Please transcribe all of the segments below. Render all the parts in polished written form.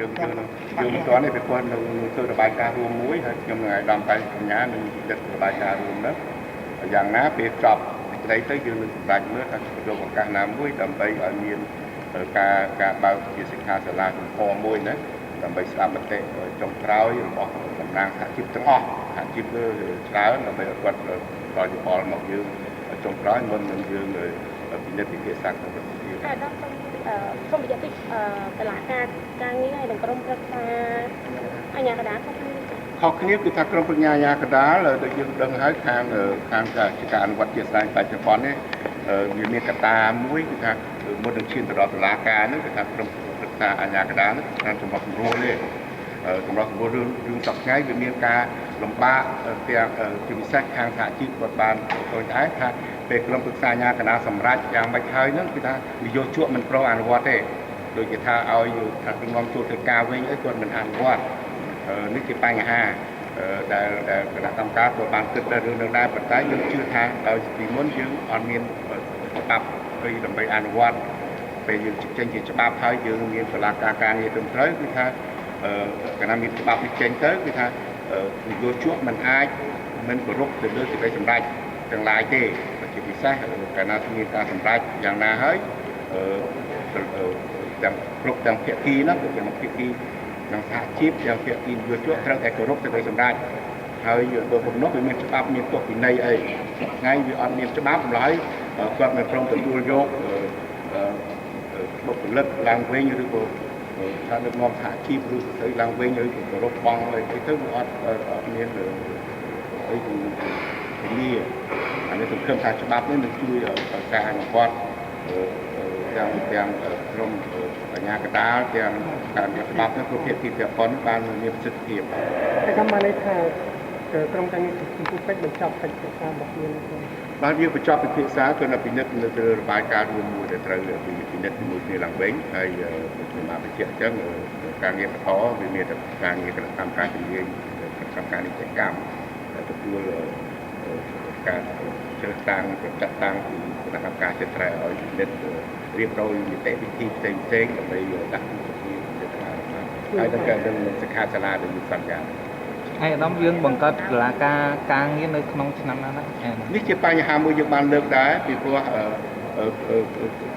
យើងមិនទាន់ទេពីព្រោះនៅធ្វើរបាយការណ៍រួមមួយហើយខ្ញុំនឹងឲ្យដំកញ្ញានឹងពិនិត្យរបាយការណ៍រួមហ្នឹងយ៉ាងណាពេលចប់សេចក្តីទៅយើងនឹងសម្រេចមើលថាយកឱកាសណាមួយដើម្បីឲ្យមានការបើកជាសិក្ខាសាលាជំហរមួយណាដើម្បីស្ដាប់មតិចុងក្រោយរបស់តំណាងសហជីពទាំងអស់សហជីពច្រើនដើម្បីឲ្យគាត់ផ្ដល់យោបល់មកយើងចុងក្រោយមុននឹងយើងពិនិត្យពិភាក្សាក្នុងប្រទេស តែដល់សូមបញ្ជាក់តិចតឡាការការងារហើយនឹងក្រុមប្រឹក្សាអាជ្ញាកណ្ដាលខុសគ្នា ខុសគ្នាគឺថាក្រុមប្រឹក្សាអាជ្ញាកណ្ដាលដូចយើងដឹងហើយខាងខាងជាការអនុវត្តជាស្ដែងបច្ចុប្បន្ននេះវាមានកត្តាមួយគឺថាមុននឹងឈានទៅដល់តុលាការហ្នឹងគឺថាក្រុមប្រឹក្សាអាជ្ញាកណ្ដាលហ្នឹងតាមសម្របសម្រួលទេសម្របសម្រួលរឿងរឿងសប្តាហ៍វាមានការលំបាកទាំងជាពិសេសខាងសហជីពគាត់បានឃើញដែរថាពេលក្រុមប្រឹក្សាអាជ្ញាកណ្ដាលសម្រេចយ៉ាងម៉េចហើយហ្នឹងគឺថានយោជកមិនប្រអនុវត្តទេដូចជាថាឲ្យថានាំចូលធ្វើការវិញអីគាត់មិនអនុវត្តនេះជាបញ្ហាដែលដែលគណៈកម្មការក៏បានគិតដល់រឿងនឹងដែរប៉ុន្តែយើងជឿថាដោយពីមុនយើងអត់មានច្បាប់អីដើម្បីអនុវត្តពេលយើងចេញជាច្បាប់ហើយយើងមានសាលាការការងារត្រឹមត្រូវគឺថាកាលណាមានច្បាប់នេះចេញទៅគឺថានយោជកមិនអាចមិនគោរពទៅលើសេចក្តីសម្រេចទាំងឡាយទេជាពិសេសកាលណាមានការសម្រេចយ៉ាងណាហើយទាំងគ្រប់ទាំងភាគីហ្នឹងគឺទាំងភាគីទាំងសហជីពទាំងភាគីនយោជកត្រូវតែគោរពសេចក្តីសម្រេចហើយបើបំណុះវាមានច្បាប់មានទោសពិន័យអីថ្ងៃវាអត់មានច្បាប់ម្ល៉េះគាត់មិនព្រមទទួលយកបុគ្គលិកឡើងវិញឬក៏ថាដឹកនាំសហជីពឬស្អីឡើងវិញឬគោរពបងអីទៅវាអត់អត់មានអីធានាអានេះសង្ឃឹមថាច្បាប់នេះនឹងជួយឲ្យការអនុវត្តទាំងទាំងក្រុមបញ្ញាកដាលទាំងការមានច្បាប់នេះគ្រប់ភាគីពាក់ព័ន្ធបានមានប្រសិទ្ធភាព តែខ្ញុំបានន័យថាក្រុមការងារចំពោះពេជ្របញ្ចប់កិច្ចពិភាក្សារបស់ខ្លួន បានយើងបញ្ចប់ពិភាក្សាគឺនៅពិនិត្យនៅលើរបាយការណ៍រួមមួយដែលត្រូវពិនិត្យជាមួយគ្នាឡើងវិញហើយខ្ញុំបានបញ្ជាក់អញ្ចឹងការងារបន្តវាមានតែការងារគណៈកម្មការជំនាញគណៈកម្មការនីតិកម្មទទួលការជ្រើសតាំងចាត់តាំងពីគណៈកម្មការចិត្រឲ្យពិនិត្យរៀបរយនីតិវិធីផ្សេងផ្សេងដើម្បីដាក់ទូសភាទៅតាមហើយនឹងការនឹងសិក្ខាសាលាដែលយើងសន្យា ឯកឧត្តមយើងបង្កើតតុលាការការងារនៅក្នុងឆ្នាំណាណា នេះជាបញ្ហាមួយយើងបានលើកដែរពីព្រោះ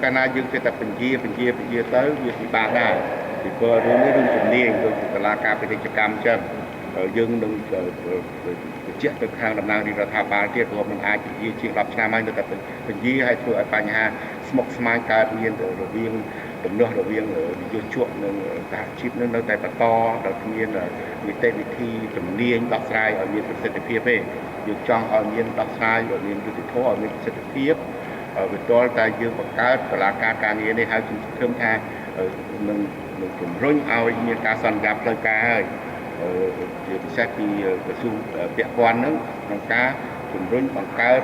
កាលណាយើងចេះតែបញ្ជាបញ្ជាបញ្ជាទៅវាពិបាកដែរពីព្រោះរឿងនេះរឿងជំនាញដូចតុលាការពាណិជ្ជកម្មអញ្ចឹងយើងនឹងបញ្ជាក់ទៅខាងតំណាងរាជរដ្ឋាភិបាលទៀតព្រោះมันអាចពជាជាង10ឆ្នាំហើយនៅតែពជាឲ្យធ្វើឲ្យបញ្ហាស្មុគស្មាញកើតមានរវាងទំនាស់រវាងនយោជកនិងសហជីពនឹងនៅតែបន្តដោយគ្មាននីតិវិធីជំនាញដោះស្រាយឲ្យមានប្រសិទ្ធភាពទេយើងចង់ឲ្យមានដោះស្រាយឲ្យមានយុត្តិធម៌ឲ្យមានប្រសិទ្ធភាពវាទាល់តែយើងបង្កើតតុលាការការងារនេះហើយខ្ញុំសង្ឃឹមថានឹងនឹងជំរុញឲ្យមានការសន្យាផ្លូវការហើយជាពិសេសពីក្រសួងពាក់ព័ន្ធនឹងក្នុងការជំរុញបង្កើត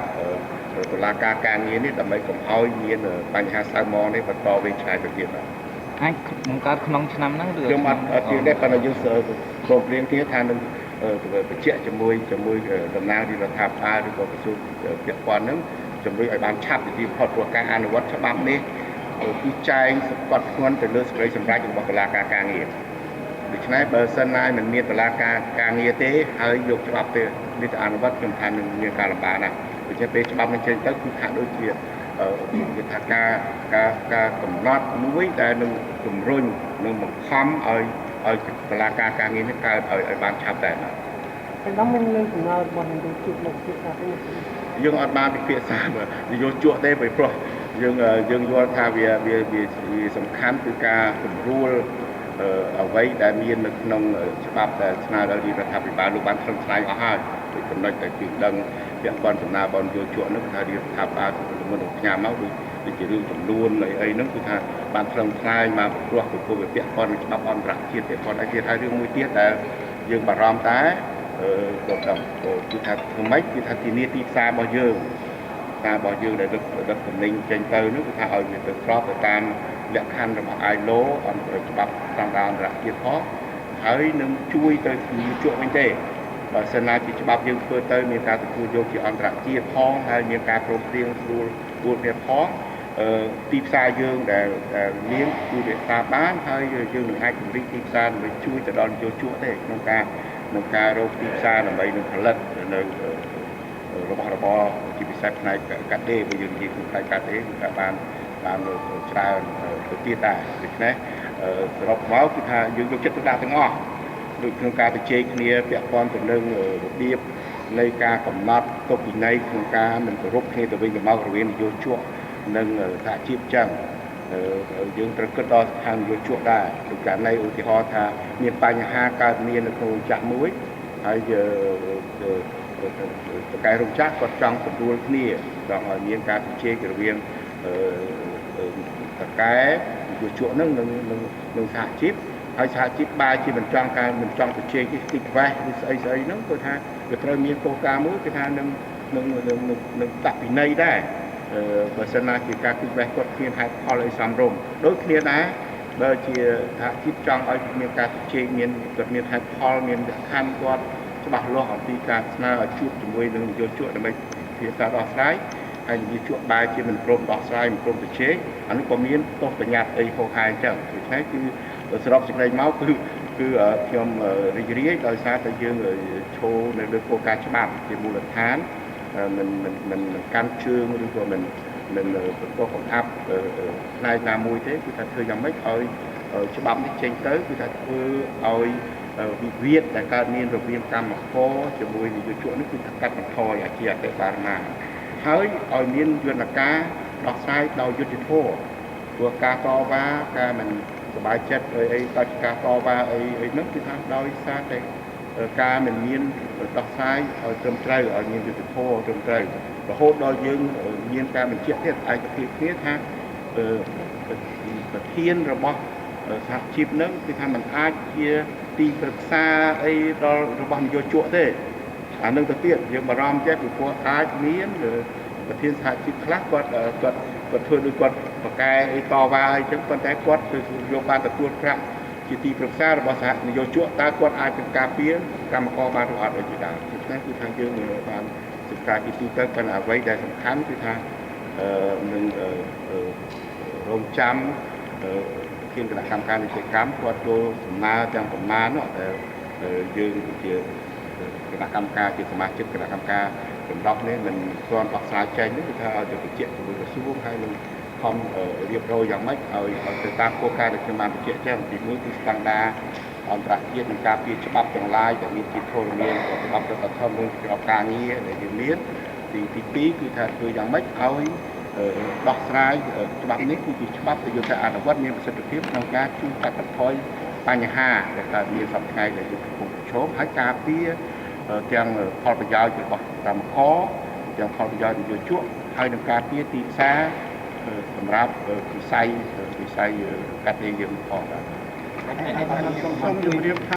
តុលាការការងារនេះដើម្បីកុំឲ្យមានបញ្ហាសៅមងនេះបន្តវែងឆ្ងាយទៅទៀតបាទ អាចបង្កើតក្នុងឆ្នាំហ្នឹងឬ ខ្ញុំអត់អត់ទៀតទេប៉ុន្តែយើងព្រមព្រៀងគ្នាថានឹងបញ្ជាក់ជាមួយជាមួយតំណាងរាជរដ្ឋាភិបាលឬក៏ក្រសួងពាក់ព័ន្ធហ្នឹងជំរុញឲ្យបានឆាប់ទីបំផុតព្រោះការអនុវត្តច្បាប់នេះគឺចែងសង្កត់ធ្ងន់ទៅលើសេចក្តីសម្រេចរបស់តុលាការការងារដូច្នេះបើសិនណាមិនមានតុលាការការងារទេហើយយកច្បាប់ទៅនេះទៅអនុវត្តខ្ញុំថានឹងមានការលំបាកណាស់ដូច្នេះពេលច្បាប់នឹងចេញទៅគឺថាដូចជាគេថាការការការកំណត់មួយដែលនឹងជំរុញនឹងបង្ខំឲ្យឲ្យតុលាការការងារនេះកើតឲ្យឲ្យបានឆាប់ដែរបាទ តែដល់មានលើសំណើរបស់នយោជកមកពិភាក្សាទេ យើងអត់បានពិភាក្សានយោជកទេព្រោះយើងយើងយល់ថាវាវាវាសំខាន់គឺការសម្រួលអ្វីដែលមាននៅក្នុងច្បាប់ដែលស្នើដល់រដ្ឋាភិបាលលោកបានថ្លឹងថ្លែងអស់ហើយដូចចំណុចដែលគឺដឹងពាក់ព័ន្ធសំណើរបស់នយោជកនោះគឺថារដ្ឋាភិបាលមុននឹងផ្ញើមកដូចដូចជារឿងចំនួនអីអីហ្នឹងគឺថាបានថ្លឹងថ្លែងមកព្រោះព្រោះវាពាក់ព័ន្ធនឹងច្បាប់អន្តរជាតិពាក់ព័ន្ធអីទៀតហើយរឿងមួយទៀតដែលយើងបារម្ភដែរអឺគឺថាធ្វើម៉េចគឺថាធានាទីផ្សាររបស់យើងផ្សាររបស់យើងដែលដឹកដឹកទំនិញចេញទៅនោះគឺថាឲ្យវាទៅស្របទៅតាមលក្ខខណ្ឌរបស់ ILO អន្តរច្បាប់ស្តង់ដារអន្តរជាតិផងហើយនឹងជួយទៅជក់វិញទេបើសិនណាជាច្បាប់យើងធ្វើទៅមានការទទួលយកជាអន្តរជាតិផងហើយមានការព្រមព្រៀងស្រួលស្រួលគ្នាផង ទីផ្សារយើងដែលមានគឺរក្សាបានហើយយើងនឹងអាចពង្រីកទីផ្សារដើម្បីជួយទៅដល់នយោជកទេក្នុងការរកទីផ្សារដើម្បីនឹងផលិតនៅរបស់របរជាពិសេសផ្នែកកាត់ដេរបើយើងនិយាយផ្នែកកាត់ដេរគឺថាបានច្រើនទៅទៀតដែរដូច្នេះសរុបមកគឺថាយើងយកចិត្តទុកដាក់ទាំងអស់ដូចក្នុងការជជែកគ្នាពាក់ព័ន្ធទៅនឹងរបៀបនៃការកំណត់ទុកវិន័យក្នុងការមិនគោរពគ្នាទៅវិញទៅមករវាងនយោជកនិងសហជីពចឹងយើងត្រូវគិតដល់ខាងនយោជកដែរដូចករណីឧទាហរណ៍ថាមានបញ្ហាកើតមាននៅក្នុងរោងចក្រមួយហើយតកែរោងចក្រគាត់ចង់សម្រួលគ្នាចង់ឲ្យមានការជជែករវាងតកែនយោជកនឹងនឹងសហជីពហើយសហជីពបែរជាមិនចង់ការមិនចង់ជជែកទីខ្វេះឬស្អីហ្នឹងគឺថាវាត្រូវមានគោលការណ៍មួយគឺថានឹងដាក់ពិន័យដែរបើសិនណាជាការគិតវេះគាត់គ្មានហេតុផលអីសមរម្យដូចគ្នាដែរបើជាសហជីពចង់ឲ្យមានការជជែកមានគាត់មានហេតុផលមានលក្ខខណ្ឌគាត់ច្បាស់លាស់អំពីការស្នើឲ្យជួបជាមួយនឹងនយោជកដើម្បីពិភាក្សាដោះស្រាយហើយនយោជកបែរជាមិនព្រមដោះស្រាយមិនព្រមជជែកអានោះក៏មានទោសបញ្ញត្តិអីហោហែអញ្ចឹងដូច្នេះគឺសរុបសេចក្តីមកគឺខ្ញុំរីករាយដោយសារតែយើងឈរនៅលើគោលការណ៍ច្បាប់ជាមូលដ្ឋានមិនកាន់ជើងឬក៏មិនបន្ទោសបង្អាប់ផ្នែកណាមួយទេគឺថាធ្វើយ៉ាងម៉េចឲ្យច្បាប់នេះចេញទៅគឺថាធ្វើឲ្យវិវាទដែលកើតមានរវាងកម្មករជាមួយនយោជកនេះគឺថាកាត់បន្ថយអាជាអតិបារណាហើយឲ្យមានយន្តការដោះស្រាយដោយយុត្តិធម៌ព្រោះការតវ៉ាការមិនសប្បាយចិត្តអីដោយការតវ៉ាអីហ្នឹងគឺថាដោយសារតែការមិនមានដោះស្រាយឲ្យត្រឹមត្រូវឲ្យមានយុត្តិធម៌ត្រឹមត្រូវរហូតដល់យើងមានការបញ្ជាក់ទៀតឯកភាពគ្នាថាប្រធានរបស់សហជីពហ្នឹងគឺថាมันអាចជាទីប្រឹក្សាអីដល់របស់នយោជកទេអានឹងទៅទៀតយើងបារម្ភចេះពីព្រោះអាចមានប្រធានសហជីពខ្លះគាត់ធ្វើដូចគាត់ប្រកែអីតវ៉ាអីចឹងប៉ុន្តែគាត់យកបានទទួលប្រាក់ជាទីប្រឹក្សារបស់សហនយោជកតើគាត់អាចនឹងការពារកម្មករបានឬអត់ដូចជាដើមដូច្នេះគឺថាយើងបានសិក្សាពីទូទៅប៉ុន្តែអ្វីដែលសំខាន់គឺថានឹងរងចាំប្រធានគណៈកម្មការនីតិកម្មគាត់ចូលសំណើទាំងប្រមាណនោះដែលយើងជាគណៈកម្មការជាសមាជិកគណៈកម្មការចម្រុះនេះមិនទាន់ដោះស្រាយចេញនេះគឺថាឲ្យទៅបញ្ជាក់ជាមួយក្រសួងហើយនឹងខំរៀបរយយ៉ាងម៉េចឲ្យទៅតាមគោលការណ៍ដែលខ្ញុំបានបញ្ជាក់ចឹងទីមួយគឺស្តង់ដារអន្តរជាតិនឹងការពារច្បាប់ទាំងឡាយដែលមានជាធរមានច្បាប់រដ្ឋធម្មនុញ្ញច្បាប់ការងារដែលយើងមានទី2គឺថាធ្វើយ៉ាងម៉េចឲ្យដោះស្រាយច្បាប់នេះគឺជាច្បាប់ដែលយើងត្រូវអនុវត្តមានប្រសិទ្ធភាពក្នុងការជួយកាត់បន្ថយបញ្ហាដែលកើតមានសប្តាហ៍ថ្ងៃដែលយើងកំពុងប្រឈមហើយការពារទាំងផលប្រយោជន៍របស់កម្មករទាំងផលប្រយោជន៍នយោជកហើយនឹងការពារទីផ្សារសម្រាប់វិស័យកាត់ដេរយើងផងបាទ សូមជម្រាបថា